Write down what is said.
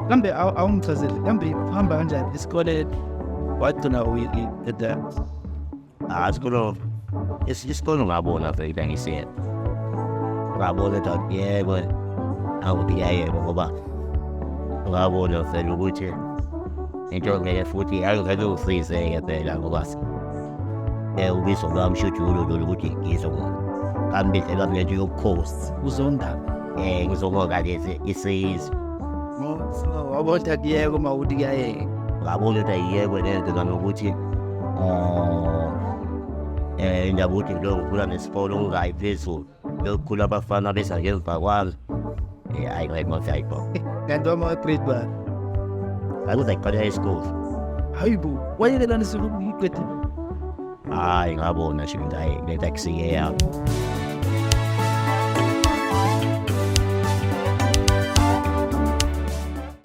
Kambe awungichazele, kambe uhamba kanjani esikoleni, wagcina uyiqeda? Ah, isikolo, isikolo ngabona vele into engisiyenza. Ngabona ukuthi yebo, awukuyayeka ngoba ngabona vele ukuthi into ngeke futhi angeke ufrize-ke phela ngoba ubizo lwami shuthi ulo lolu ukuthi ngizokambidlela kule nto yobukhosi. Uzonda. Ngizobonga lezi isizwe. Wabona ukuthi akuyeke uma ukuthi kuyayeka. Ngabona ukuthi ayiyekwe lento nanokuthi indaba ukuthi ngilokhu ngikhula nesikole ngingayi phezulu, lokukhula abafana beza ngemva kwami. Hhayi ngeke ngothi hayi bo. Kanti wama grade bani? Ngakuze ngiqale high school. Hayi bo, wayekelani sekuyiqedile? Hhayi ngabona nje ukuthi hhayi lento akusiye yami.